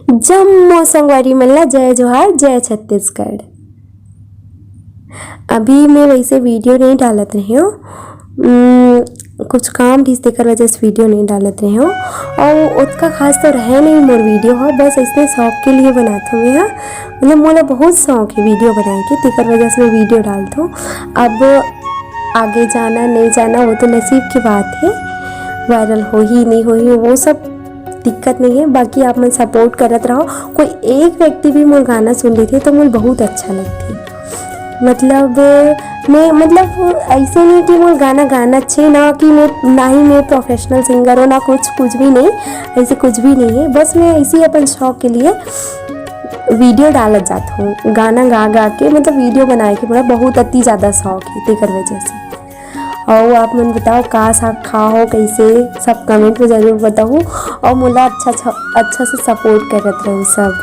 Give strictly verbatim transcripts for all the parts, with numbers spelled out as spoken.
जम्मो संगवारी मन ला जय जोहार, जय छत्तीसगढ़। अभी मैं वैसे वीडियो नहीं डालत रहे हूँ, उम, कुछ काम रहिस तेकर वजह से वीडियो नहीं डालत रहे हूँ। और ओतका खास तो रहे नहीं मोर वीडियो ह, बस इसने शौक के लिए बनात हूँ मैं ह। मतलब मोला बहुत शौक है वीडियो बनाए के, तेकर वजह से मैं वीडियो डालत हूँ। अब आगे जाना नहीं जाना वो तो नसीब की बात है, वायरल होही नहीं होही वो सब दिक्कत नहीं है। बाकी आप मन सपोर्ट करत रहो, कोई एक व्यक्ति भी मोर गाना सुन लेथे तो मोर बहुत अच्छा लगथे। मतलब मैं मतलब ऐसे नहीं कि मोर गाना गाना अच्छे ना, कि मैं ना ही मैं प्रोफेशनल सिंगर हो ना कुछ, कुछ भी नहीं, ऐसे कुछ भी नहीं है। बस मैं ऐसे ही अपन शौक के लिए वीडियो डालत जात हूँ, गाना गा गा के, मतलब वीडियो बनाए के मोला बहुत अति ज़्यादा शौक है, तेकर वजह से। और आप मन बताओ का साग खा हो, कैसे, सब कमेंट में जरूर बताओ। और मोला अच्छा अच्छा, अच्छा से सपोर्ट करत रहो सब,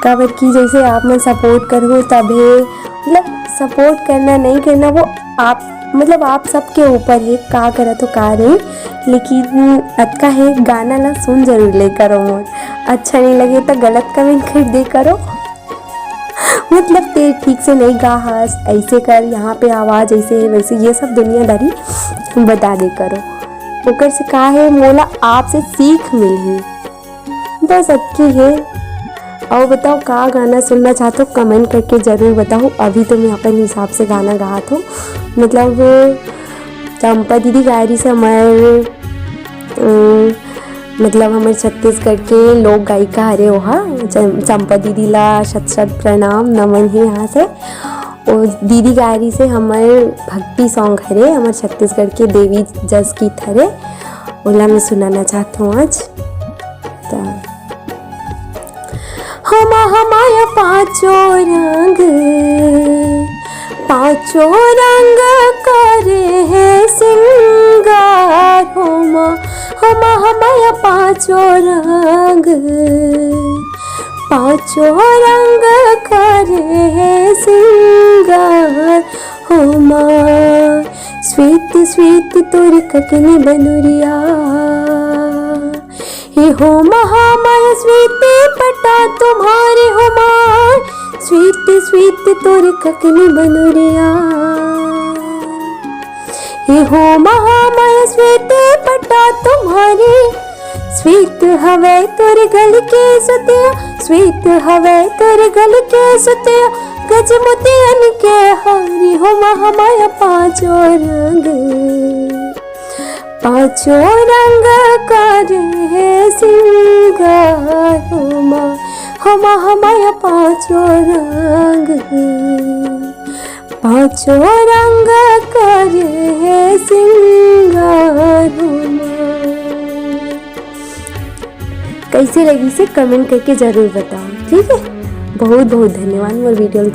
काबर कि जैसे आप मन सपोर्ट करहु तभे, मतलब सपोर्ट करना नहीं करना वो आप, मतलब आप सबके ऊपर है का करत हो का नहीं। लेकिन अतका है, गाना ला सुन जरूर ले करो मोर, अच्छा नहीं लगे तो गलत कमेंट कर दे करो। मतलब ते ठीक से नहीं गा हस, ऐसे कर, यहाँ पे आवाज ऐसे है वैसे, ये सब दुनियादारी बता दे करो। ओकर से का है, मोला आपसे सीख मिलही, बस अतकी है। और बताओ का गाना सुनना चाहत हो, कमेंट करके जरूर बताओ। अभी तो मैं अपन हिसाब से गाना गात हूँ, मतलब चंपा दीदी गाय रही से हमर, अम, मतलब हमर छत्तीसगढ़ के लोक गायिका हरे ओहा। चं-, चंपा दीदी ला शत शत प्रणाम नमन है यहाँ से। ओ दीदी गाय रही से हमर भक्ति सॉन्ग हरे, हमर छत्तीसगढ़ के देवी जस गीत हरे, ओला मैं सुनाना चाहत हूँ आज। त होमा हमाया पांचों रंग, पांचों रंग करे है सिंगार। होमा, होमा हमाया पांचों रंग, पांचों रंग करे है सिंगार। होमा श्वेत श्वेत तोर ककनी बनुरिया, हे होमा हमाया श्वेत पटा तुम्हारे होमा, श्वेत श्वेत तोर ककनी बनुरिया। हे होमा हमाया श्वेत पटा तुम्हारे, श्वेत हवे तोर गल के सुतिया, श्वेत हवे तोर गल के सुतिया, गज मोतियन के हारी होमा हमाया पांचों रंग। पांचों रंग करे है सिंगार होमा, होमा हमाया पांचों रंग, पांचों रंग करे है सिंगार होमा। कैसे लगी से कमेंट करके जरूर बताओ, ठीक है? बहुत बहुत धन्यवाद मोर वीडियो ल